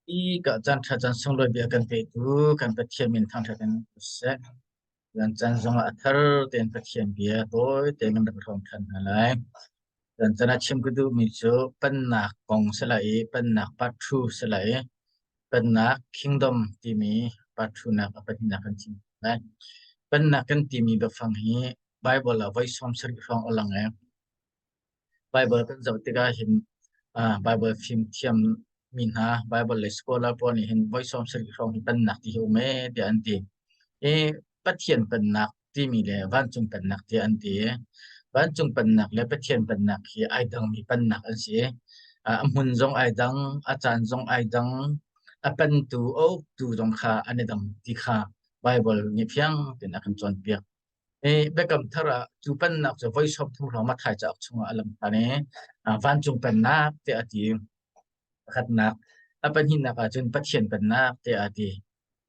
Hi ka caan ṭha caan sunglawi bia kan petu kan Pathian min thangṭhat in seh. Kan caan zongah a thar tein Pathian bia tawi tein kan rak hrawm ṭhan hna lai. Kan caan ah chim ka duhmi cu pennak kong si lai i pennak part 2 si lai i pennak kingdom timi part 2 nak a pahnihnak kan chim lai. Pennak kan timi biafang hi Bible ah voi 70 hrawng a lang i Baibal kan zoh tikah hin Baibal fimthiam mi hna, Baibal lei scholar pawl nih hin voi 70 hrawng hi pennak ti hi um ee tiah an ti. Hi Pathian pennak timi le vancung pennak tiah an ti. Vancung pennak le Pathian pennak hi ai dangmi pennak an si. A hmun zong ai dang, a caan zong ai dang, a pentu, a uktu zong kha an i dang ti kha Baibal nih fiang tein a kan cawnpiak. Hi Biakam Thar ah cu pennak cu voi 30 hrawng Matthai cauk chungah a lang ṭhan i vancung pennak tiah a ti. Pakhatnak. A pahnihnak ahcun Pathian pennak tiah a ti.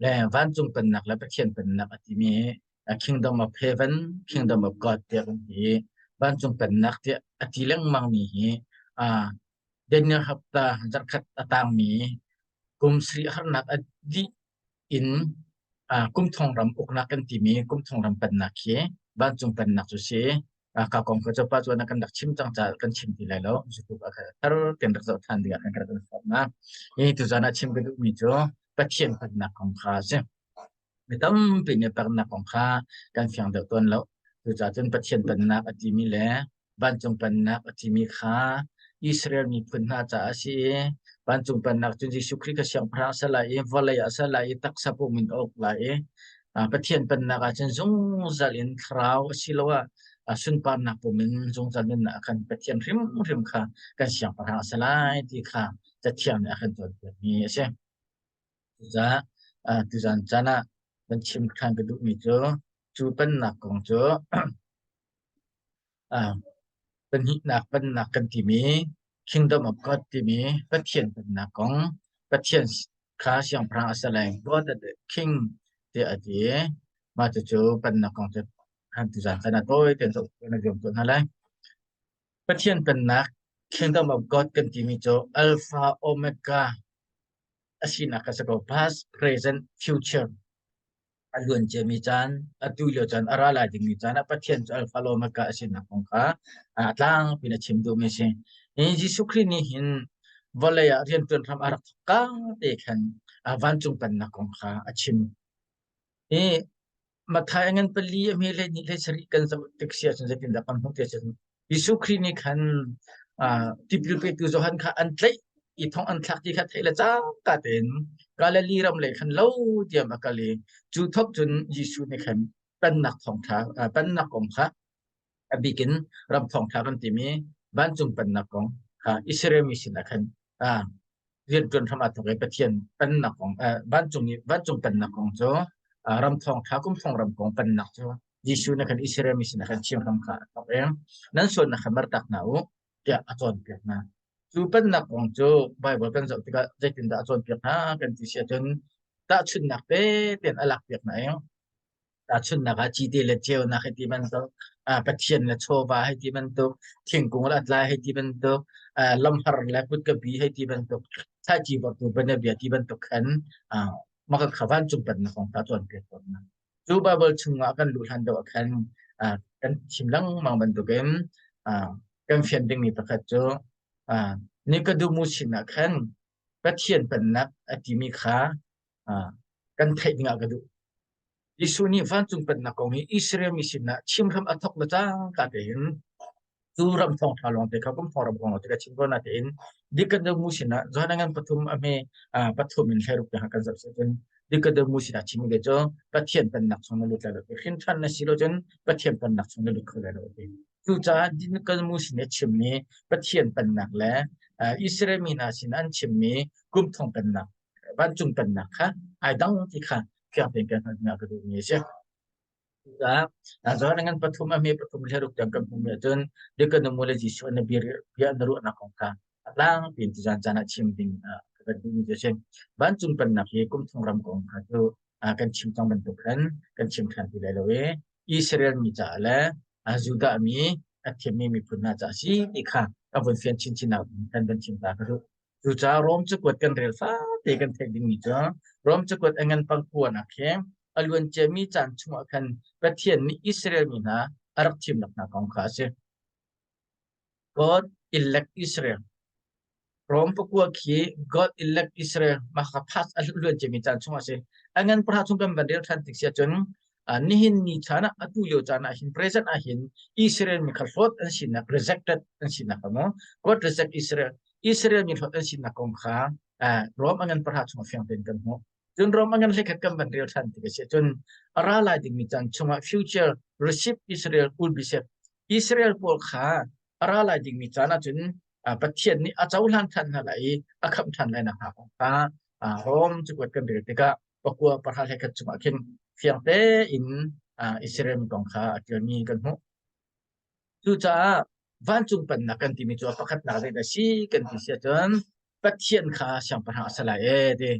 Le vancung pennak le Pathian pennak a timi Kingdom of Heaven, Kingdom of God tiah kan ti. Vancung pennak tiah a ti lengmangmi hi Daniel hapta zarhkhat a tangmi kum sarih harnak a dih in kum thong ram uknak kan timi kum thong ram pennak khi vancung pennak cu si. Ka kong kha cu pa cu na kan rak chim cang caah kan chim ti lai lo. Zutuk a thar kan rak zoh than dingah kan rak kan form na. Hi tuzan ah chim ka duhmi cu Pathian pennak kong kha a si. Mi tampi nih pennak kong kha kan fiang deuh tawn lo. Cucaah cun Pathian pennak a timi le vancung pennak a timi kha Israel miphun hna caah a si i vancung pennak cu Jesuh Khrih kha siangpahrang a si lai i vawlei ah a si lai i taksa pum in a uk lai i Pathian pennak ah cun zungzal in thlarau asiloah sunparnak pum in zungzal nunnak ah khan Pathian hrimhrim kha kan siangpahrang a si lai ti kha Cathiang nih a kan cawnpiakmi a si. Cucaah tuzan caan ah kan chim ṭhan ka duhmi cu cu pennak kong cu Pahnihnak pennak kan timi Kingdom of God timi Pathian pennak kong, Pathian kha siangpahrang a si lai, God the King tiah a ti. Mah cucu pennak kong cu han tuzan caan ah tawi tein zoh na zuam tuah hna lai. Pathian pennak Kingdom of God kan timi cu Alpha Omega a sinak a si ko. Past, present, future. A luan ciami caan, atu lio caan, a ra lai dingmi caan ah Pathian cu Alpha le Omega a sinak kong kha a tlangpi in a chim duhmi a si. Hi Jesuh Khrih nih hin vawlei ah rianṭuan hram a rak thawk ka te khan vancung pennak kong kha a chim. Hi Matthai a ngan pali a hme 12 17 kan zoh tik si ahcun zeitindah kan hmuh ti ahcun Jesuh Khrih nih khan tipil petu Johan kha an tlaih i thong an thlak ti kha theih le cangka tein Galilee ram lei khan lo diam a kal i cu thawk cun Jesuh nih khan pennak thawngṭha pennak kong kha a bik in ram thawngṭha kan timi vancung pennak kong kha Israel mi sinah khan rianṭuan hram aa thawk i Pathian pennak kong vancung i vancung pennak kong cu ram thawngṭha kum thong ram kong pennak cu Jesuh nih khan Israel mi sinah khan chim hram kha a thawk i nan sualnak kha mertak hna u tiah a cawnpiak hna. Cu pennak kong cu Baibal kan zoh tikah zeitindah a cawnpiak hna kan ti si ahcun tahchunhnak te tein a lakpiak hna i tahchunhnak ah cite le ceunak hei ti bantuk, Pathian le chawva hei ti bantuk, thingkung le a tlai hei ti bantuk, lamhar le kutkabi hei ti bantuk, thlaici vortu banabia ti bantuk khan mah kha vancung pennak kong kha cawnpiak tawn hna. Cu Baibal chungah kan luh hlan deuh ah khan kan chim lengmang bantukin kan fian dingmi pakhat cu Nicodemus sinah khan Pathian pennak a timi kha kan theih dingah ka duh. Jesuh nih vancung pennak kong hi Israel mi sinah chim hram a thawk le cangka tein cu ram thawngṭha lawngte kha kum thong ram kong lawngte kha chim ko natein Nicodemus sinah Johan a ngan pathum a hme pathum in 16 tiang kan zoh cun Nicodemus sinah chim ve cu Pathian pennak chung na lut lai lo ti hrin ṭhan na si lo cun Pathian pennak chung na lut kho lai lo ti. Cucaah Nicodemus sin a chimmi Pathian pennak le Israel mi hna sin an chimmi kum thong pennak vancung pennak kha ai dang ti kha fiang tein kan hngalh ka duhmi a si. Cucaah ngan pathum a hme pathum le ruk tiang kan hmuhmi ahcun Nicodemus le Jesuh an bia bia an ruahnak kong kha a tlangpi in tuzan caan ah chim ding ka kan duhmi cu a si. Vancung pennak hi kum thong ram kong kha cu kan chim cang bantuk khan kan chim ṭhan ti lai lo i Israel mi caah le Judah mi a thiammi miphun hna caah a si ti kha ka vun fian chinchin nak kan van chim ta ka duh. Cucaah Rom cakuat kan rel fate kan theih dingmi cu Rom cakuat a ngan pangkuanak hi a luan ciami caan chungah khan Pathian nih Israel mi hna a rak thimnak hna kong kha a si. God elect Israel. Rom pakua khi God elect Israel mah kha past a luan ciami caan chungah a si. A ngan pahra chung kan van rel ṭhan tik si ahcun nihin ni caan ah atu lio caan ah hin present ah hin Israel mi kha hlawt an sinak rejected an sinak kha mu God reject Israel Israel mi hlawt an sinak kong kha Rom a ngan pahra chungah fiang tein kan hmuh. Cun Rom a ngan hlekhat kan van rel ṭhan tik a si cun a ra lai dingmi caan chungah future receive Israel will be saved. Israel pawl kha a ra lai dingmi caan ahcun Pathian nih a cohlan ṭhan hna lai i a khamh ṭhan lai nak hnga kong kha Rom cakuat kan rel tikah pakua pahra hlekhat chungah khin fiang tein Israel mi kong kha a ṭialmi kan hmuh. Cucaah vancung pennak kan timi cu a pakhatnak zeidah a si kan ti si ahcun Pathian kha siangpahrang a si lai ee ti.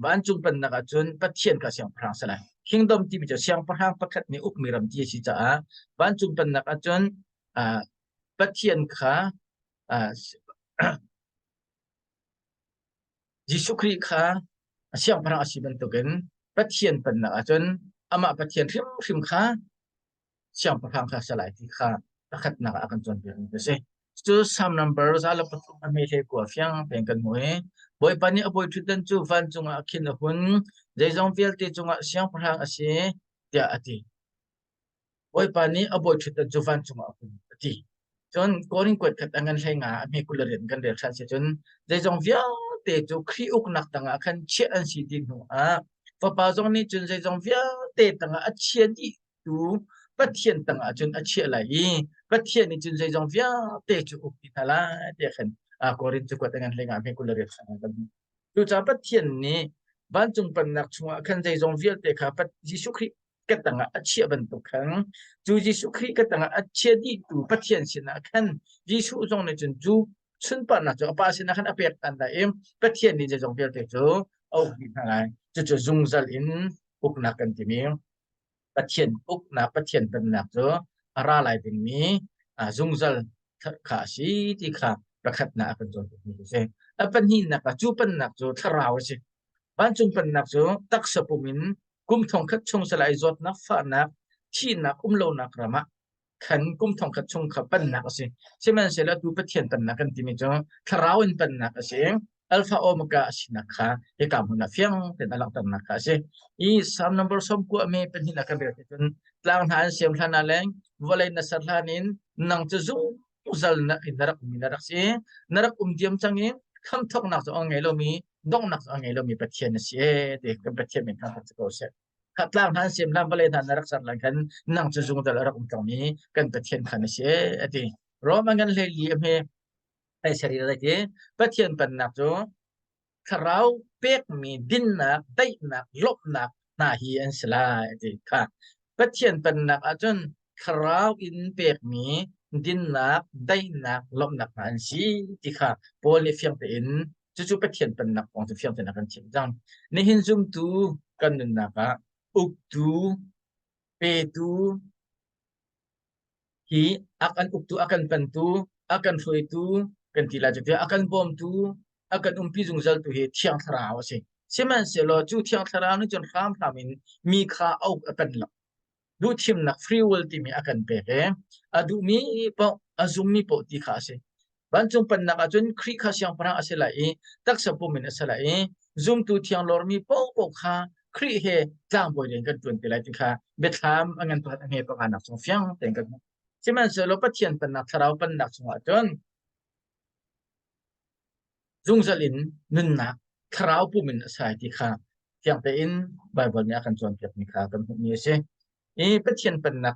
Vancung pennak ahcun Pathian kha siangpahrang a si lai. Kingdom timi cu siangpahrang pakhat nih ukmi ram ti a si caah vancung pennak ahcun Pathian kha Jesuh Khrih kha siangpahrang a si bantukin Pathian pennak ahcun amah Pathian hrimhrim kha siangpahrang kha a si lai ti kha pakhatnak ah a kan cawnpiakmi a si. Cu Psalm number 103 a hme hle kua fiang tein kan hmuh i Bawipa nih a bawi ṭhutdan cu vancung ah khin a hun, zeizong vialte cungah siangpahrang a si, tiah a ti. Bawipa nih a bawi ṭhutdan cu vancung ah a hun, a ti. Cun Korin kuat khat a ngan hlei nga a hme 20 rian kan rel ṭhan si cun zeizong vialte cu Khrih uknak tangah khan chiah an si ti hnu ah Fapa zong nih cun zeizong vialte tangah a chia dih tu Pathian tangah cun a chiah lai i Pathian nih cun zeizong vialte cu uk ti hna lai tiah khan Korin cakuat a ngan hlei nga hme 28 kan hmuh. Cucaah Pathian nih vancung pennak chungah khan zeizong vialte kha Jesuh Khrih ka tangah a chiah bantuk khan cu Jesuh Khrih ka tangah a chia dihtu Pathian sinah khan Jesuh zong nih cun cu sunparnak cu a Pa sinah khan a pek than lai i Pathian nih zeizong vialte cu a uk dih hna lai. Cucu zungzal in uknak kan timi Pathian uknak Pathian pennak cu a ra lai dingmi zungzal kha a si ti kha pakhatnak a kan cawnpiakmi a si. A pahnihnak ah cu pennak cu thlarau a si. Vancung pennak cu taksa pum in kum thongkhat chung salai zawtnak, fahnak, thihnak um lonak ram ah khan kum thongkhat chung kha pennak a si. Sihmanhsehlaw tu Pathian pennak kan timi cu thlarau in pennak a si. Alpha Omega a sinak kha hika hmun ah fiang tein a langhternak kha a si. I Psalm number 90 me pahnih ah kan rel cun tlang hna an siam hlan ah leng vawlei na ser hlan in nang cu zungzal na in na rak ummi na rak si. Na rak um diam cang i khamthawknak cu a ngei lomi donghnak cu a ngei lomi Pathian na si ee ti kan Pathian min thangthat si ko seh. Kha tlang hna an siam hlan vawlei hna na rak ser hlan khan nang cu zungzal a rak um cangmi kan Pathian kha na si ee a ti. Rom a ngan hlei li a hme hei saril a ti. Pathian pennak cu thlarau pekmi dinnak, daihnak, lawmhnak hna hi an si lai a ti kha. Pathian pennak ahcun thlarau in pekmi dinnak, daihnak, lawmhnak hna an si ti kha Paul nih fiang tein cucu Pathian pennak kong cu fiang tein a kan chimh cang. Nihin zumtu kan nunnak ah uktu, petu, hi a kan uktu, a kan pentu, a kan hruaitu kan ti lai cu tiah a kan bawmtu, a kan umpi zungzaltu hi Thiang Thlarau a si. Sihmanhsehlaw cu Thiang Thlarau nih cun hramhram in mi kha a uk a pen lo. Duhthimnak free will timi a kan pek i a duhmi paoh, a zummi paoh ti kha a si. Vancung pennak ahcun Khrih kha siangpahrang a si lai i taksa pum in a si lai i zumtu thianglawrmi paohpaoh kha Khrih he tlangbawi rian kan ṭuan ti lai ti kha biathlam a ngan pakhat a hme panganak chung fiang tein kan hmuh. Sihmanhsehlaw Pathian pennak thlarau pennak chungah cun zungzal in nunnak thlarau pum in a sai ti kha fiang tein Baibal nih a kan cawnpiakmi kha kan hmuhmi a si. I Pathian pennak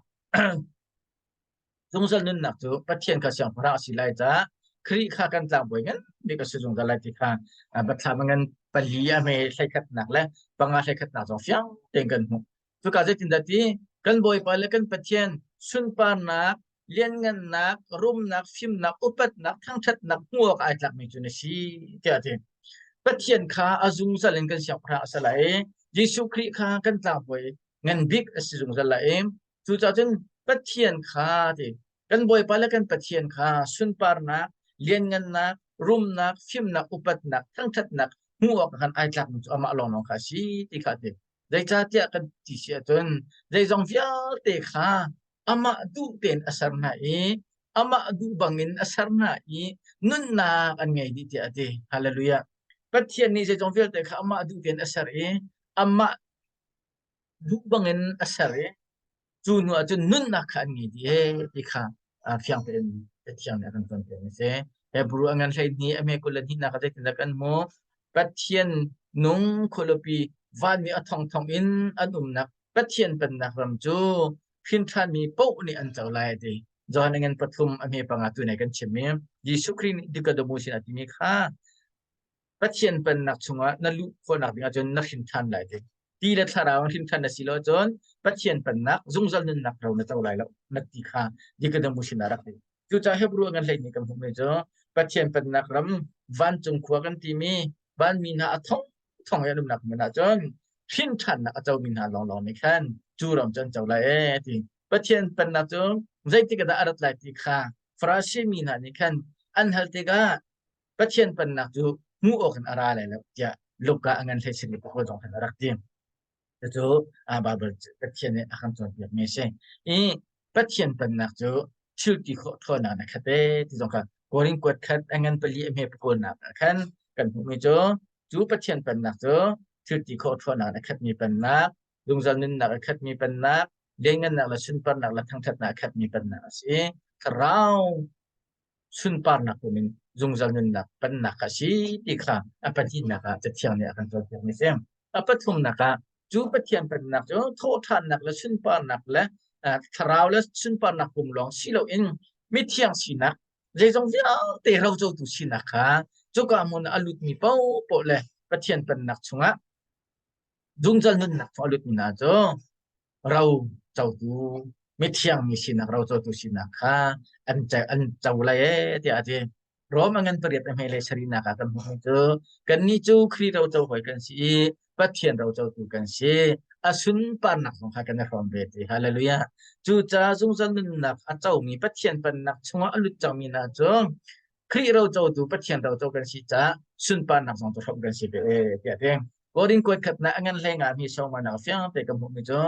Zungzal nunnak cu Pathian kha siangpahrang a si lai caah Khrih kha kan tlangbawi ngan bik a si zungzal lai ti kha biathlam ngan pali a hme hleikhatnak le panga hleikhatnak zong fiang tein kan hmuh. Cuka zeitindah ti kan Bawipa le kan Pathian sunparnak, lianngannak, rumnak, fimnak, upatnak, thangṭhatnak hmuh awk ai tlakmi cu na si tiah a ti. Pathian kha a zungzal in kan siangpahrang a si lai i Jesuh Khrih kha kan tlangbawi ngan bik a si zungzal lai i Cucaah cun Pathian kha ti kan Bawipa le kan Pathian kha sunparnak, lianngannak, Rumnak, fimnak, upatnak, thangṭhatnak hmuh awk khan ai tlakmi cu amah lawnglawng kha a si ti kha a ti. Zeicahtiah kan ti si ahcun zeizong vialte kha amah duh tein a ser hna i amah duh bangin a ser hna i nunnak an ngei dih tiah a ti. Hallelujah. Pathian nih zeizong vialte kha amah duh tein a ser i amah duh bangin a ser i cu hnu ah cun nunnak kha an ngei dih ee ti kha fiang tein Cathiang nih a kan cawnpiak a si. Hebrew a ngan 12 a hme 22 nak ah zeitindah kan hmuh? Pathian nung khualipi vanmi a thongthong in an umnak Pathian pennak ram cu hrin ṭhanmi paoh nih an co lai a ti. Johan a ngan pathum a hme panga tu nai kan chimmi Jesuh Khrih nih Nicodemus sin a timi kha Pathian pennak chungah na luh khawhnak ding ahcun na hrin ṭhan lai ti. Ti le thlarau in hrin ṭhan na si lo ahcun Pathian pennak zungzal nunnak ro na co lai lo na ti kha Nicodemus sin ah rak ti. Cucaah Hebrew ngan hleihnih kan hmuhmi cu Pathian pennak ram vancung khua kan timi vanmi hna a thong thong i an umnak hmun ahcun hrin ṭhannak a comi hna lawnglawng nih khan cu ram cu an co lai ee ti. Pathian pennak cu zeitik ah dah a rat lai ti kha Farasi mi hna nih khan an hal tikah Pathian pennak cu hmuh awk in a ra lai lo tiah Luka a ngan hlei simi pakhat zong khan a rak ti. Cucu Baibal Pathian nih a kan cawnpiakmi a si. I Pathian pennak cu thil ti khawh ṭhawnnak na khat ee ti zong kha Korin kuat khat a ngan pali a hme pakawlnak ah khan kan hmuhmi cu cu Pathian pennak cu thil ti khawh ṭhawnnak na khatmi pennak, zungzal nunnak a khatmi pennak, lianngannak le sunparnak le thangṭhatnak a khatmi pennak a si. Thlarau sunparnak kum in zungzal nunnak pennak a si ti kha a pahnihnak ah Cathiang nih a kan cawnpiakmi a si. A pathumnak ah cu Pathian pennak cu thawhṭhannak le sunparnak le thlarau le sunparnak kum lawng si loin mithiang sinak zeizong vialte rocotu sinak kha cuka hmun ah a lutmi paohpaoh le Pathian pennak chungah zungzal nunnak chung a lutmi hna cu ro cotu mithiang mi sinak ro cotu sinak kha an an co lai ee tiah a ti. Rom a ngan pariat a hme le sarihnak ah kan hmuhmi cu kannih cu Khrih ro co hawi kan si i Pathian ro cotu kan si. A sunparnak zong kha kan i hrawm ve ti. Hallelujah. Cucaah zungzal nunnak a comi Pathian pennak chungah a lut cangmi hna cu Khrih ro cotu Pathian ro co kan si caah sunparnak zong cu hrawmh kan si ve tiah a ti. Korin kuat khatnak a ngan hlei ngami sawngnak fiang te ka hmuhmi cu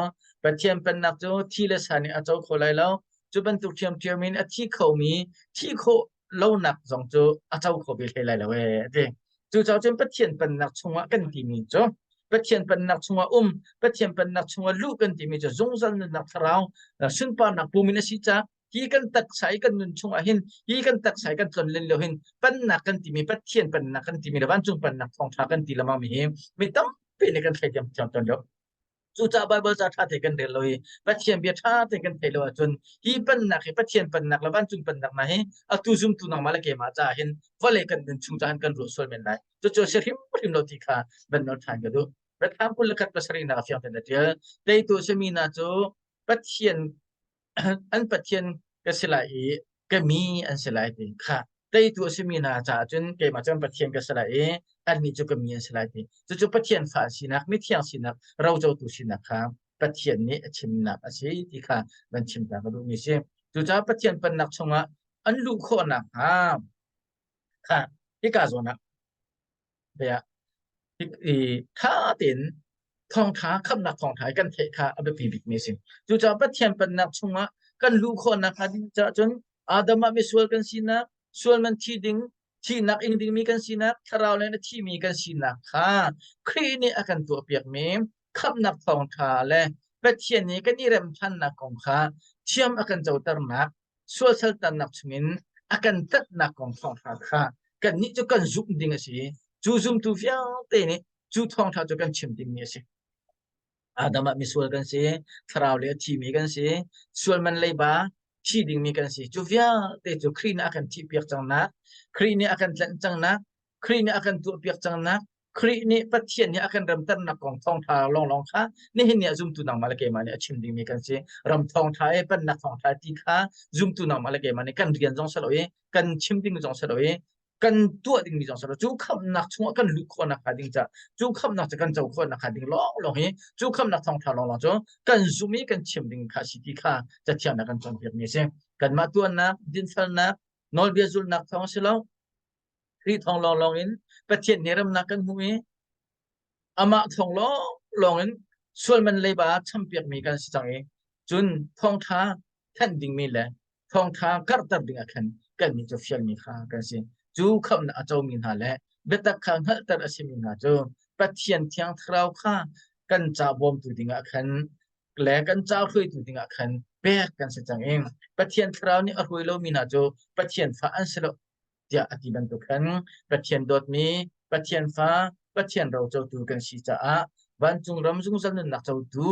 Pathian pennak cu thi le sa nih a co kho lai lo. Cu bantuk ṭhiamṭhiam in a thi khomi thi khawh lonak zong cu a co kho ve hlei lai lo ee a ti. Cucaah cun Pathian pennak chungah kan timi cu Pathian pennak chungah um, Pathian pennak chungah luh kan timi cu zungzal nunnak thlarau sunparnak pum in a si caah hi kan taksa i kan nun chungah hin hi kan taksa i kan tlonlen lio hin pannak kan timi Pathian pannak kan timi le vancung pannak thawngṭha kan ti lamang mi hi mi tampi nih kan thei thiam thiam tawn lo. Cucaah Baibal ca ṭha te kan rel lo i Pathian bia ṭha te kan thei lo ahcun hi pannak hi Pathian pannak le vancung pannak hna hi atu zumtu nangmah le keimah caah hin vawlei kan nun chung caah hin kan ruah sual men lai. Cucu a si hrimhrim lo ti kha van nawl ṭhan ka duh. Biathlam 21 pasarihnak a fiang tein a ṭial. Teitu a simi hna cu Pathian an Pathian ka si lai i ka mi an si lai ti kha teitu a simi hna caah cun keimah cu an Pathian ka si lai i annih cu ka mi an si lai ti. Cucu Pathian fa sinak, mithiang sinak, rocotu sinak kha Pathian nih a chimnak a si ti kha van chim ta ka duhmi si. Cucaah Pathian pennak chungah an luh khawh nakhnga kha hika zawn ah bia i ṭha tein thawngṭha khamhnak thawngṭha i kan theih kha a biapi bikmi a si. Cucaah Pathian pennak chungah kan luh khawh nakhnga ding caah cun Adam ah misual kan sinak, sual man thi ding, thihnak ing dingmi kan sinak, thlarau le a thimi kan sinak kha Khrih nih a kan tuahpiakmi khamhnak thawngṭha le Pathian nih kan i rem ṭhannak kong kha thiam a kan coternak sualsaltannak chungin a kan tlanhnak kong thawngṭha kha kannih cu kan zumh ding a si i cu zumtu vialte nih cu thawngṭha cu kan chim dingmi a si. Adam ah misual kan si, thlarau le a thimi kan si, sual man leiba thi dingmi kan si. Cu vialte cu Khrih nih a kan thihpiak cangnak, Khrih nih a kan tlanh cangnak, Khrih nih a kan tuahpiak cangnak, Khrih nih Pathian nih a kan remternak kong thawngṭha lawnglawng kha nihin ni ah zumtu nangmah le keimah nih a chim dingmi kan si. Ram thawngṭha e pennak thawngṭha ti kha zumtu nangmah le keimah nih kan rian zong si lo i kan chim ding zong si lo i kan tuah dingmi zong si lo. Cu khamhnak chungah kan luh khawhnak hnga ding caah cu khamhnak cu kan co khawhnak hnga ding lawnglawng hi cu khamhnak thawngṭha lawnglawng cu kan zum i kan chim ding kha si ti kha cathiang nih a kan cawnpiakmi a si. Kanmah tuannak, dinfelnak, nawlbia zulhnak thawng si lo. Khrih thawng lawnglawng in Pathian nih remnak kan hmuh i amah thawng lawnglawng in sualman leiba champiakmi kan si cang i cun thawngṭha thanh dingmi le thawngṭha karhter ding ah khan kannih cu fialmi kha kan si. Cu khamhnak a comi hna le biatak kha hngalhter a simi hna cu Pathian Thiang Thlarau kha kan ca bawmtu dingah khan le kan ca hruaitu dingah khan pek kan si cang i Pathian Thlarau nih a hruai lomi hna cu Pathian fa an si lo tiah a ti bantuk khan Pathian dawtmi Pathian fa Pathian ro cotu kan si caah vancung ram zungzal nunnak cotu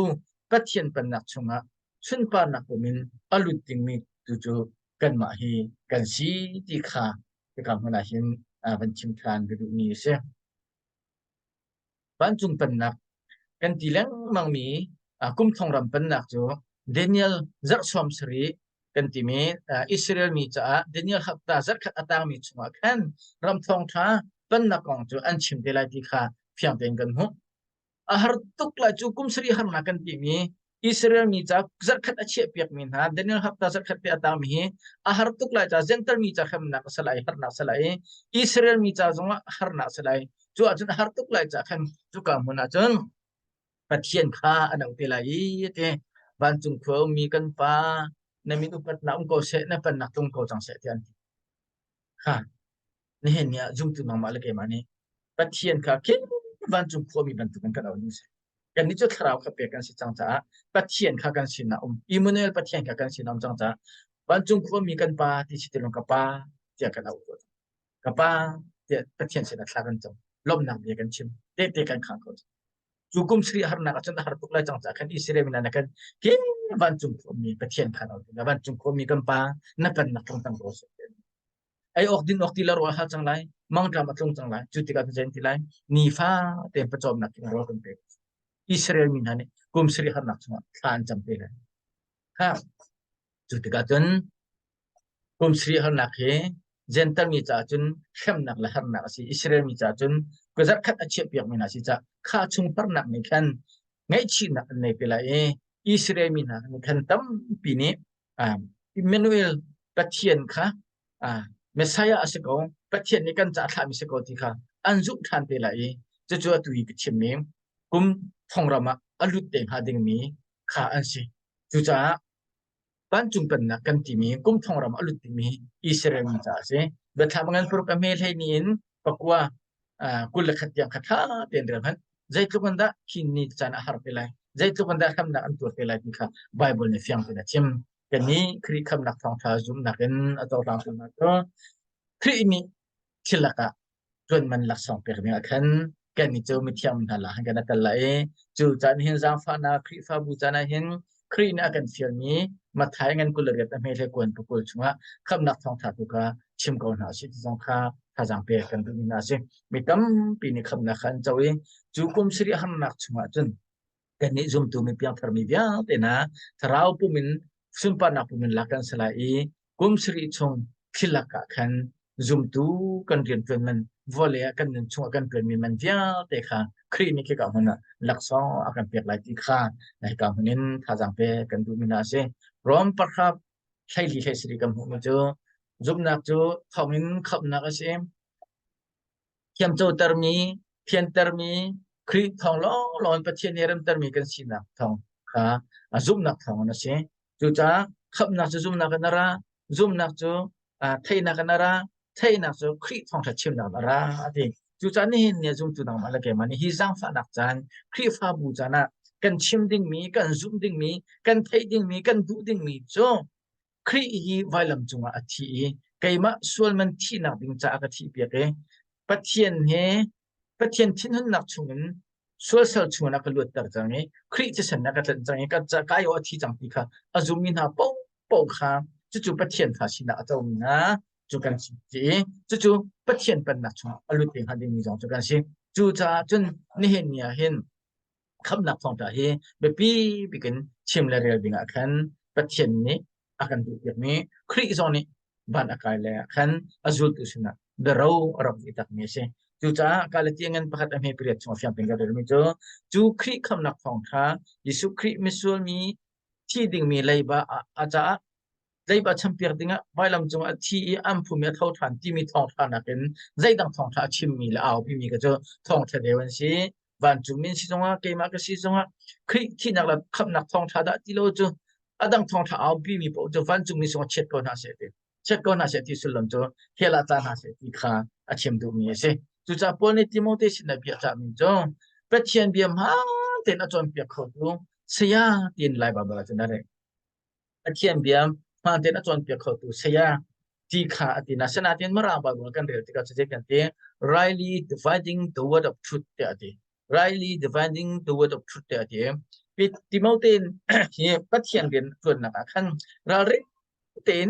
Pathian pennak chungah sunparnak pum in a lut dingmi tu cu kanmah hi kan si ti kha hika hmun ah hin van chim ṭhan ka duhmi a si. Vancung pennak kan ti lengmangmi kum thong ram pennak cu Daniel zarh sawm sarih kan timi Israel mi caah Daniel hapta zarhkhat a tangmi chungah khan ram thawngṭha pennak kong cu an chim te lai ti kha fiang tein kan hmuh. A har tuk lai cu kum sarih harnak kan timi Israel mi ca zarhkhat a chiahpiakmi hna Daniel hapta zarhkhat te a tangmi hi a har tuk lai ca Gentile mi ca hremnak a si lai harnak a si lai Israel mi ca zongah harnak a si lai cu ahcun a har tuk lai ca khan cuka hmun ahcun Pathian kha an auh te lai i ti vancung khua ummi kan pa na min upatnak um ko seh na pennak tlung ko cang seh tiah an ti kha nihin ni ah zumtu nangmah le keimah nih Pathian kha kin vancung khuami bantukin kan auh ding si. Kannih cu thlarau kha pek kan si cang caah Pathian kha kan sinah um Emmanuel Pathian kha kan sinah um cang caah vancung khuami kan pa ti si tilung ka pa tiah kan auh ko. Ka pa tiah Pathian sinah thla kan cam. Lawmhnak bia kan chim. Tehte kan khang ko. Cu kum sri harnak ahcun a har tuk lai cang caah khan Israel mi hna kan kin vancung khuami Pathian kha vancung khuami kan pa na pennak tlung cang ko seh. Ei awk din awk ti la rawl hal cang lai, mangṭam a tlung cang lai. Cu tikah cun zei ti lai? Nifa tein pawcawmnak in rawl kan pek. Israel mi hna nih kum sarih harnak chungah thla an cam te lai. Ha, cu tikah cun kum sarih harnak hi Gentile mi caah cun hremnak le harnak a si. Israel mi caah cun kuzat khat a chiahpiak mi hna si caah kha chung harnak nih khan ngaihchihnak an nei te lai i Israel mi hna nih khan tampi nih Emmanuel Pathian kha Messiah a si ko, Pathian nih kan caah thlahmi si ko ti kha an zumh ṭhan te lai i cucu atu i ka chimmi kum thongram ah a lut te hnga dingmi kha an si. Cucaah vancung pennak kan timi kum thongram a lut dingmi Israel mi caah a si. Biathlam ngan paruk a hme hlei ni in pakua 21 tiang kha ṭha tein rel hmanh. Zeitluk in dah hi ni caan a har te lai, zeitluk in dah hremnak an tuar te lai ti kha Baibal nih fiang tein a chim. Kannih Khrih khamnak thawngṭha zumhnak in a cohlangtu hna cu Khrih nih thil lakah ṭuanman laksawng pek ding ah khan kannih cu mithiang hna lak hin kan tel lai i cu caan hin zaangfahnak Khrihfabu caan ah hin Khrih nih a kan fialmi Matthai ngan 28 a hme hle kuan pakul chungah khamnak thawngṭha tu kha chim ko hna usih ti zong kha thazaang pek kan duhmi hna a si. Mi tampi nih khamnak kha an co i cu kum sarih harnak chungah cun kannih zumtu mi piangthar mi vialte hna thlarau pum in sunparnak pum in lak kan si lai i kum sarih chung thil lakah khan zumtu kan rianṭuan man vawlei ah kan nun chungah kan ṭuanmi man vialte kha Khrih nih khika hmun ah laksawng a kan pek lai ti kha hika hmun in thazaang pek kan duhmi hna a si. Rom pahra 14 17 kan hmuhmi cu zumhnak cu thawngin khamhnak a si. Thiamcotermi, thiantermi, Khrih thawng lawnglawng in Pathian nih remtermi kan sinak thawng kha zumhnak thawngin a si. Cucaah khamhnak cu zumhnak in a ra, zumhnak cu theihnak in a ra, theihnak cu Khrih thawngṭha chimnak in a ra a ti. Cucaah nihin ni ah zumtu nangmah le keimah nih hi zaangfahnak caan, Khrihfabu caan ah kan chim dingmi, kan zumh dingmi, kan theih dingmi, kan duh dingmi cu Khrih hi vailam cungah a thi i keimah sualman thihnak ding caah ka thihpiak i Pathian he Pathian thinhunnak chungin sualsal chungin a ka luatter cang i Khrih thisen a ka tlanh cang i ka ka aw a thi cang ti kha a zummi hna paohpaoh kha cucu Pathian fa sinak a comi hna cu kan si ti i cucu Pathian pennak chungah a lut ve hnga dingmi zong cu kan si. Cucaah cun nihin ni ah hin khamhnak thawngṭha hi biapi bik in chim le rel ding ah khan Pathian nih a kan duhpiakmi Khrih zong nih van a kai le ah khan a zultu sinah biaro a rak vui takmi a si. Cucaah Galatia ngan pakhat a hme pariat chung a fiang tein ka relmi cu cu Khrih khamhnak thawngṭha Jesuh Khrih misual mi thi dingmi leiba a caah. Leiba champiak dingah vailam cungah a thi i an phum i a tho ṭhan timi thawngṭha nakin zeidang thawngṭha a chimmi le a aupimi kha cu thawngṭha deu an si. Vancungmi an si zongah keimah ka si zongah Khrih thihnak le khamhnak thawngṭha dah ti lo cu a dang thawngṭha a aupimi paoh cu vancungmi sungah chiat ko hna seh ti chiat ko hna seh ti sullam cu hell ah tla hna seh ti kha a chim duhmi a si. Cucaah Paul nih Timote sin a bia cahmi cu Pathian bia hmaan tein a cawnpiak khotu saya tiin Lai Baibal ah cun a rel. Pathian bia hmaan tein a cawnpiak khotu saya ti kha a ti na. Asinain Mirang Baibal kan rel tikah cuti kan ti rightly dividing the word of truth tiah a ti. Rightly dividing the word of truth tiah a ti. Timote hi Pathian rian ṭuannak ah khan ralring tein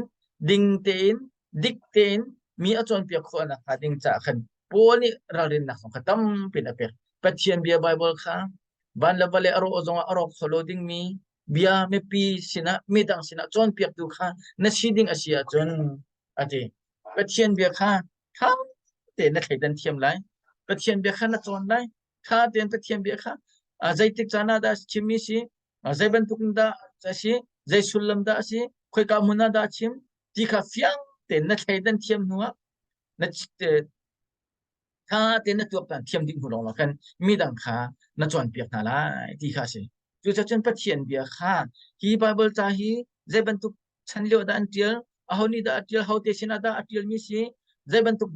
ding tein dik tein mi a cawnpiak khawh nakhnga ding caah khan Paul nih ralrinnak zong kha tampi in a pek. Pathian bia Baibal kha van le vawlei a rawh zongah a rawk kho lo dingmi bia mipi sinah midang sinah cawnpiaktu kha na si ding a si ahcun a ti. Pathian bia kha ṭha tein na thleidan thiam lai. Pathian bia kha na cawn lai. Ṭha tein Pathian bia kha zeitik caan ah dah chimmi si, zei bantuk in dah a si, zei sullam dah a si, khoika hmun ah dah a chim ti kha fiang tein na thleidan thiam hnuah na ṭha tein na tuaktan thiam dih hnu lawngah khan midang kha na cawnpiak hna lai ti kha a si. Cucaah Pathian bia kha hi Baibal ca hi zei bantuk chan lio dah an ṭial, aho nih dah a ṭial, hote sinah dah a ṭialmi si, zei bantuk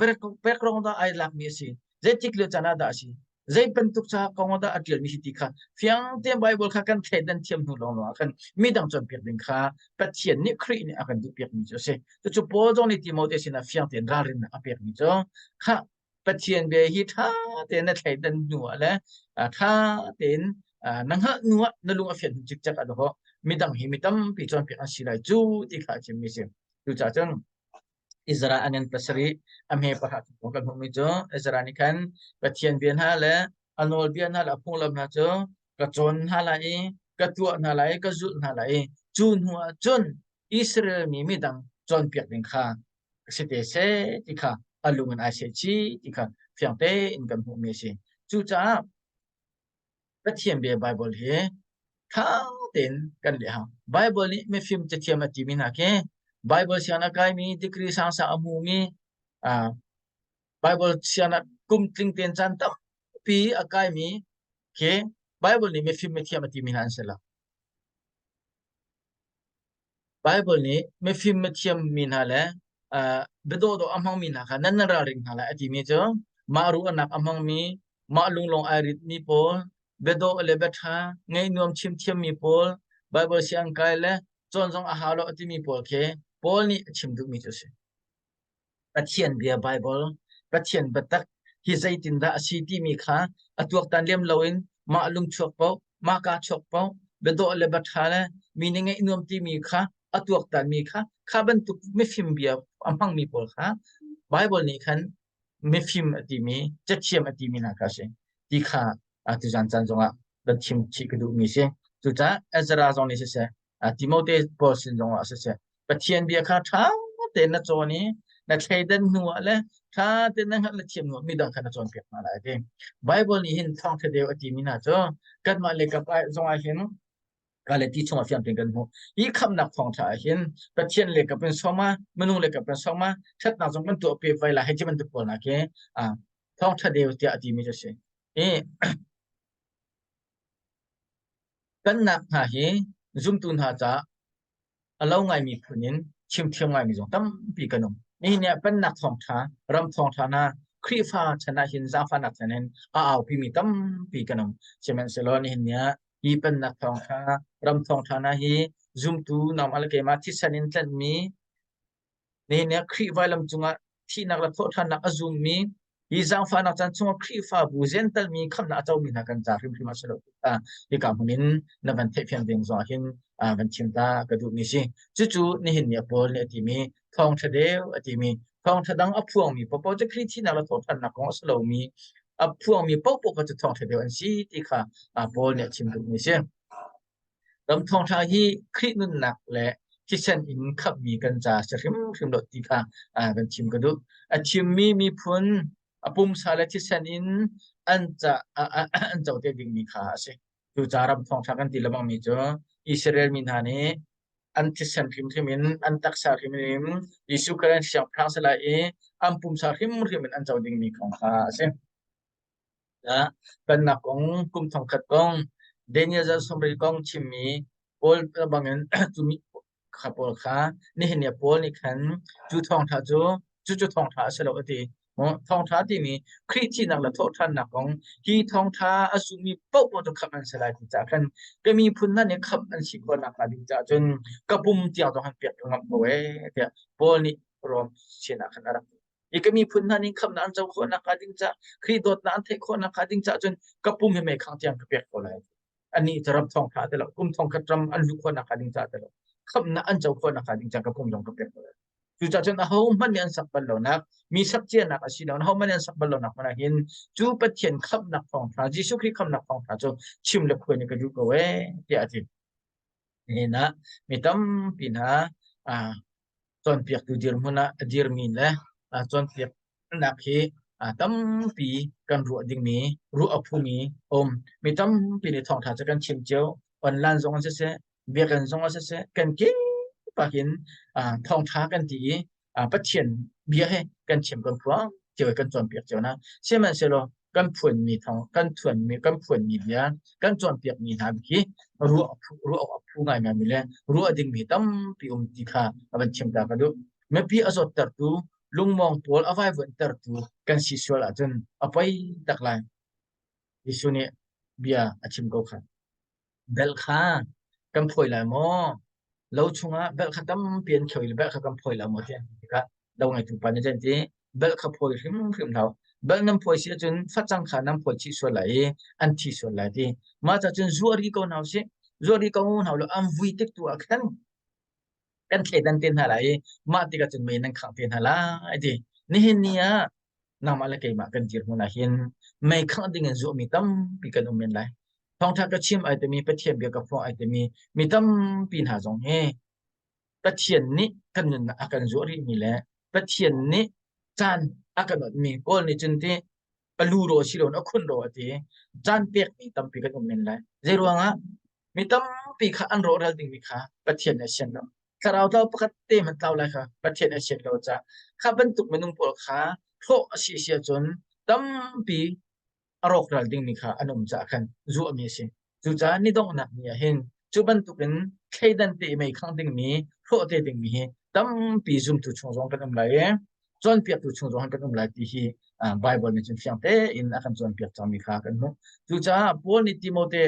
background dah ai lakmi a si, zeitik lio caan ah dah a si, zei bantuk ca kong ah dah a ṭialmi si ti kha fiang tein Baibal kha kan thleidan thiam hnu lawnglawng ah khan midang cawnpiak ding kha Pathian nih Khrih nih a kan duhpiakmi cu a si. Cucu Paul zong nih Timote sinah fiang tein ralrinnak a pekmi cu khah Pathian bia hi ṭha tein na thleidan hnu ah le ṭha tein na hngalh hnu ah na lung a fian hnu cikcek ah dawh midang hi mi tampi cawnpiak an si lai cu ti kha a chimmi a si. Cucaah cun Israel a ngan pasarih a hme pahra chung kan hmuhmi cu Ezra nih khan Pathian bia hna le a nawlbia hna le a phunglam hna cu ka cawn hna lai i ka tuah hna lai i ka zulh hna lai i cu hnu ah cun Israel mi midang cawnpiak ding kha si te seh ti kha a lung in ai seh chih ti kha fiang tein kan hmuhmi a si. Cucaah Pathian bia Baibal hi ṭha tein kan leh hau. Baibal nih mifim cathiam a timi hna khi Baibal sianginn a kaimi, degree sangsang a hmumi, uh, Baibal sianginn kum tling tein caan tampi a kaimi khi Baibal nih mifim mithiam a timi hna an si lo. Baibal nih mifim mithiam mi hna le uh, biadawhdawh a hmangmi hna kha nan nan ralring hna lai a timi cu mah ruahnak a hmangmi, mah lunglawng ai ritmi pawl, biadawh le biaṭha ngaih nuam chim thiammi pawl, Baibal siang kai le cawn zong a hau lo a timi pawl khi Paul nih a chim duhmi cu a si. Pathian bia Baibal, Pathian biatak hi zeitindah a si timi kha a tuaktan lem loin mah lungchuak paoh, mah kaa chuak paoh, biadawh le biaṭha le mi nih ngaih nuam timi kha a tuaktanmi kha kha bantuk mifim bia a hmangmi pawl kha Baibal nih khan mifim a timi, cathiam a timi hna kha a si ti kha tuzan caan zongah kan chim chih ka duhmi si. Cucaah Ezra zong nih siseh, Timote Paul sin zongah siseh, Pathian bia kha ṭha tein na cawn i na thleidan hnu ah le ṭha tein na hngalh na thiam hnu ah midang kha na cawnpiak hna lai a ti. Bible nih hin thawngṭha deu a timi hna cu kanmah le kap zongah hin ka le ti chungah fiang tein kan hmuh. Hi khamhnak thawngṭha ah hin Pathian le kap in sawm ah, minung le kap in sawm ah, ṭhatnak zong kan tuah pe vai lai hei ti bantuk pawl hna khi thawngṭha deu tiah a timi cu a si. I Pennak hna hi zumtu hna caah a lo ngaimi phun in chim thiam ngaimi zong tampi kan um. Nihin ah pennak thawngṭha, ram thawngṭha hna Khrihfa chan ah hin zaangfahnak chan in a aupimi tampi kan um. Sihmanhsehlaw nihin ni ah hi pennak thawngṭha, ram thawngṭha hna hi zumtu nangmah le keimah thisen in tlanhmi Nihin ah Khrih vailam cungah thihnak le thawhṭhannak a zummi, hi zaangfahnak caan chungah Khrihfabu Jentail mi khamhnak a comi hna kan ca hrimhrim a si lo tikah hika hmun in na van theihfian ding zongah hin van chim ta ka duhmi si. Cucu nihin ni ah Paul nih a timi thawngṭha deu a timi thawngṭha dang a phuangmi paohpaoh cu Khrih thihnak le thawhṭhannak kong a si lomi a phuangmi paohpaoh kha cu thawngṭha deu an si ti kha Paul nih a chim duhmi si. Ram thawngṭha hi Khrih nunnak le thisen in khamhmi kan ca si hrimhrim lo ti kha kan chim ka duh. A thimmi miphun a pumsa le thisen in an ca an co te dingmi kha a si. Cucaah ram thawngṭha kan ti lengmangmi cu Israel mi hna nih. An thisen hrimhrim in, an taksa hrimhrim in Jesuh Khrih an siangpahrang si lai i an pumsa hrimhrim in an co dingmi kong kha a si. Pennak kong, kum thongkhat kong, Daniel zal sawmri kong chimmi Paul bangin cumi kha pawl kha nihin ni Paul nih khan cu thawngṭha cu cucu thawngṭha a si lo a ti. Thawngṭha timi Khrih thihnak le thawhṭhannak kong hi thawngṭha a zummi paohpaoh cu khamh an si lai ti caah khan ka miphun hna nih khamh an si khawh nakhnga ding caah cun ka pum tiang zong han pek ka ngamh ko ee tiah Paul nih Rom sinah khan a rak ti. I ka miphun hna nih khamhnak an co khawh nakhnga ding caah Khrih dawtnak an theih khawh nakhnga ding caah cun ka pum hi meikhang tiang ka pek ko lai. Anih cu ram thawngṭha ti lo, kum thongkhat ram an luh khawh nakhnga ding caah ti lo, khamhnak an co khawh nakhnga ding caah ka pum zong ka pek ko lai. Cucaah cun ahohmanh nih an sak bal lonak, mi sak cianak a si lo, ahohmanh nih an sak bal lonak hmanh ah hin cu Pathian khamhnak thawngṭha, Jesuh Khrih khamhnak thawngṭha cu chim le khuai nih ka duh ko ee, tiah a ti. Nihin ah mi tampi hna cawnpiaktu dirhmun ah a dirmi le cawnpiaknak hi tampi kan ruah dingmi, ruah a phumi a um. Mi tampi nih thawngṭha cu kan chim cio. Online zong in siseh, biakinn zong ah siseh, kan kip ah hin thawngṭha kan ti i Pathian bia he kan chim kan phuang cio kan cawnpiak cio hna. Sihmanhsehlaw kan phuanmi thawng kan thuanmi kan phuanmi bia kan cawnpiakmi hna hi ruah ruah awk a phu ngaingaimi le ruah dingmi tampi um ti kha a van chim ta ka duh. Mipi a zawttertu lungmawng pawl a vaivuanhtertu kan si sual ahcun a poi tak lai. Jesuh nih bia a chim ko kha. Belh kha kan phawi lai maw? Lo chungah belh kha tampi an kho i belh kha kan phawi lai maw tiah an ti tikah lo ngeitu pa nih cun ti belh kha phawi hrimhrim hlah u. Belh nan phawi si ahcun facang kha nan phawi chih sual lai i an thi sual lai ti. Mah ca cun zuah rih ko hna usih. Zuah rih ko hna u law an vui tik tu ah khan kan thleidan te hna lai i mah tikah cun mei nan khangh te hna lai ti. Nihin ni ah nangmah le keimah kan dirhmun ah hin mei khangh ding in zuahmi tampi kan um men lai. Thawngṭha ka chim ai timi Pathian bia ka phuang ai timi mi tampi hna zong hi Pathian nih kan nunnak a kan zuah rihmi le Pathian nih caan a kan onhmi Kawl nih cun ti a lu ro si loin a khun ro a ti caan pekmi tampi kan um men lai. Zei ruangah mi tampi kha an rawhral dingmi kha Pathian nih a sian lo. Thlarau tlau pakhat te hmanh tlau lai kha Pathian nih a sian lo caah kha bantuk minung pawl kha hrawh a si si ahcun tampi a rawkral dingmi kha an um caah khan zuahmi a si. Cucaah ni donghnak ni ah hin cu bantukin thleidan te i mei khangh dingmi, hrawh te dingmi hi tampi zumtu chung zong kan um lai i cawnpiaktu chung zong kan um lai ti hi Baibal nih cun fiang tein a kan cawnpiak cangmi kha kan hmuh. Cucaah Paul nih Timote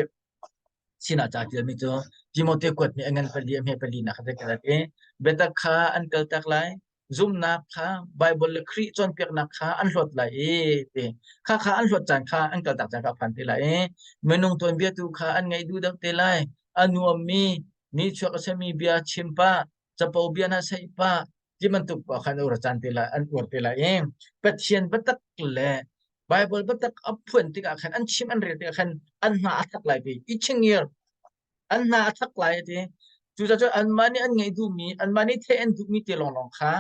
sinah ca tialmi cu Timote kuatmi a ngan pali a hme pali nak kha ka i biatak kha an kaltak lai zumhnak kha Baibal le Khrih cawnpiaknak kha an hlawt lai i ti kha kha an hlawt caan kha an kaltak caan kha a phan te lai i minung tuanbia tu kha an ngaih duh deuh te lai a nuammi ni chuak a simi bia chim pah capo bia hna saih pah ti bantuk pa khan ur caan te lai an uar te lai i Pathian biatak le Baibal biatak a phuan tikah khan an chim an rel tikah khan an hna a thak lai ti i chingir an hna a thak lai a ti. Cucaah anmah nih an ngeih duhmi, anmah nih theih an duhmi te lawnglawng kha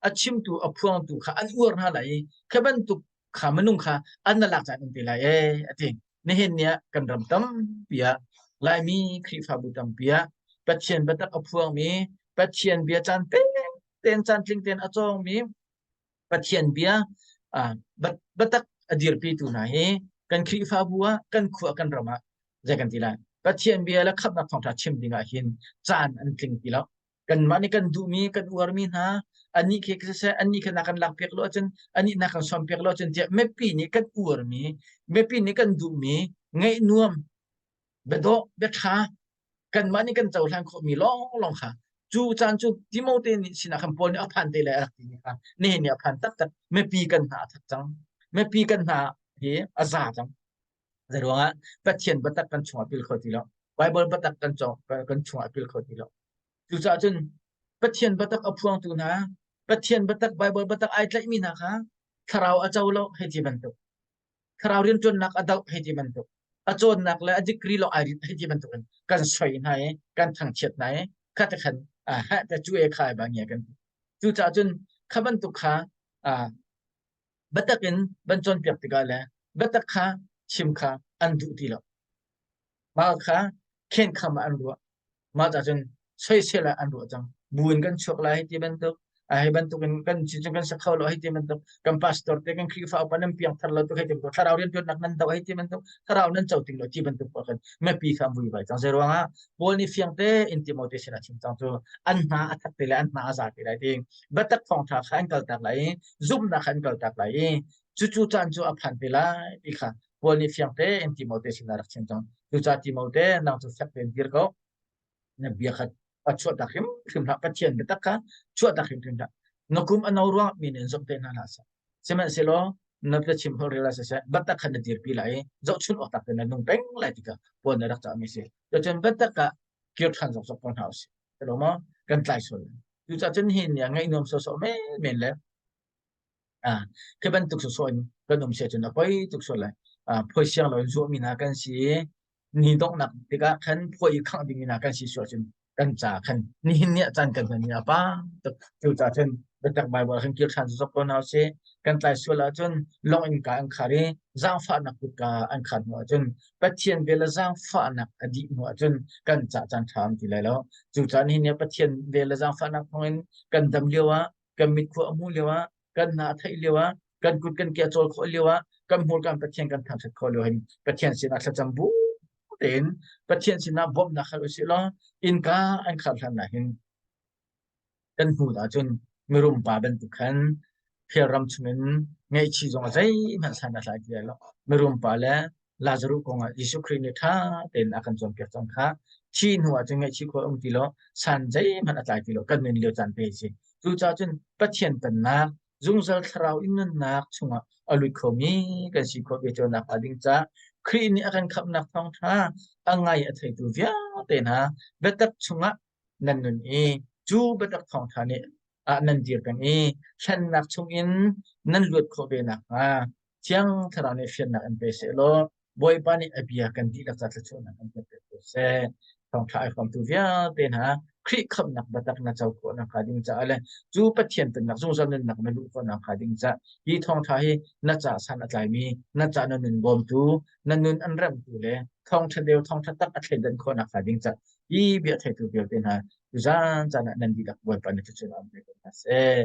a chimtu, a phuangtu kha an uar hna lai i kha bantuk kha minung kha an na lak caan um te lai ee a ti. Nihin ni ah kan ram tampi ah Laimi Khrihfabu tampi ah Pathian biatak a phuangmi, Pathian bia caan tein caan tling tein a cawngmi, Pathian bia biatak a dirpitu hna hi kan Khrihfabu ah kan khua kan ram ah zei kan ti lai Pathian bia le khamhnak thawngṭha chim ding ah hin caan an tling ti lo kanmah nih kan duhmi kan uarmi hna anih khi siseh anih khi na kan lakpiak lo ahcun anih na kan sawmpiak lo ahcun tiah mipi nih kan uarmi mipi nih kan duhmi ngaih nuam biadawh biaṭha kanmah nih kan cohlan khawhmi lawnglawng kha cu caan cu Timote nih sinah khan Paul nih a phan te lai a rak timi kha nihin ni a phan taktak mipi kan hna a thak cang mipi kan hna hi a za cang zeiruangah Pathian biatak kan chungah pil kho ti lo Bible biatak kan cong kan chungah pil kho ti lo cucaah cun Pathian biatak a phuangtu hna Pathian biatak Bible biatak ai tlaihmi hna kha thlarau a co lo hei ti bantuk thlarau rianṭuannak a doh hei ti bantuk a cawnnak le a degree lawng ai rit hei ti bantuk in kan soi hna i kan thangchiat hna i kha te khan ha te cu e kha ai ba ngia kan ti cucaah cun kha bantuk kha biatak in van cawnpiak tikah le biatak kha chim kha an duh ti lo mah kha khenkham ah an ruah mah cah cun. Soisel ah an ruah cang. Bu in kan chuak lai hei ti bantuk, hei bantuk in kan si cu kan sa kho lo hei ti bantuk, kan pastor te kan Khrihfa upa nan piang thar lo tuk hei ti bantuk, thlarau riantuannak nan do hei ti bantuk, thlarau nan co ting lo ti bantuk pa khan mipi kha an vuivai cang. Zei ruangah Paul nih fiang tein Timote sinah chim cang cu an hna a that te lai, an hna a za te lai ti. Biatak thawngtha kha an kaltak lai i zumhnak kha an kaltak lai i cucu caan cu a phan te lai ti kha Paul nih fiang tein Timote sinah rak chim cang. Cucaah Timote nang cu fek tein dir ko. Na bia kha a chuahtak hrimhrim hlah. Pathian biatak kha chuahtak hrimhrim hlah. Na kum a no ruang mi nih zumh te hna hlah seh. Sihmanhsehlaw na biachim holhrel ah siseh biatak kha na dirpi lai i zohchunh awk tlak tein na nung peng lai ti kha Paul nih a rak cahmi a si. Cucun biatak ah kir ṭhan zokzok ko hna usih. Hello maw? Kan tlai sual lai. Cucaah cun hi ni ah ngaih nuam sawsawh menmen le khi bantuk sawsawh in kan um si ahcun a poi tuk sual lai. Phuai siang loin zuahmi hna kan si i ni donghnak tikah khan phuai i khangh dingmi hna kan si sual cun kan ca khan nihin ni ah caan kan hman mi a pa tuk. Cucaah cun biatak Baibal khan kir ṭhan zokzok ko hna usih. Kan tlai sual ahcun lawng in ka an khar i zaangfahnak kutka an khar hnu ahcun Pathian vel le zaangfahnak a dih hnu ahcun kan cah caan ṭha um ti lai lo. Cucaah nihin ni ah Pathian vel le zaangfahnak thawngin kan dam lio ah kan mitkhua a hmuh lio ah kan hna a theih lio ah kan kut kan ke a cawl khawh lio ah kan hmurka in Pathian kan thangṭhat khawh lio hin Pathian sinah thlacam bu tein Pathian sinah bawmhnak hal usih law innka an khar hlan ah hin kan hnu ahcun mirum pa bantuk khan hell ram chungin ngaihchih zong zeihmanh san a tlai ti lai lo. Mirum pa le Lazaruh kongah Jesuh Khrih nih ṭha tein a kan cawnpiak cang kha. Thi hnu ah cun ngaihchih khawh um ti lo, san zeihmanh a tlai ti lo, kan nun lio caan te si. Cucaah cun Pathian pennak, zungzal thlarau in nunnak chungah a lut khomi kan si khawh ve cio nakhnga ding caah Khrih nih a kan khamhnak thawngṭha a ngai a theitu vialte hna biatak chungah nan nun i cu biatak thawngṭha nih ah nan dir peng i hlennak chungin nan luat khawh ve nakhnga Thiang Thlarau nih fiannak in pe sehlaw Bawipa nih a bia kan dihlak ca thluachuahnak kan pek ko seh. Thawngṭha ai huamtu vialte hna Khrih khamhnak biatak na co khawh nakhnga ding caah le cu Pathian pennak zungzal nunnak na luh khawh nakhnga ding caah hi thawngṭha hi na ca san a tlaimi na ca na nun bawmtu na nun an remhtu le thawngṭha deu thawngṭha tak a thleidan khawh nakhnga ding caah hi bia theitu vialte hna tuzan caan ah nan dihlak Bawipa nih thluachuahnak an pe ko hna seh.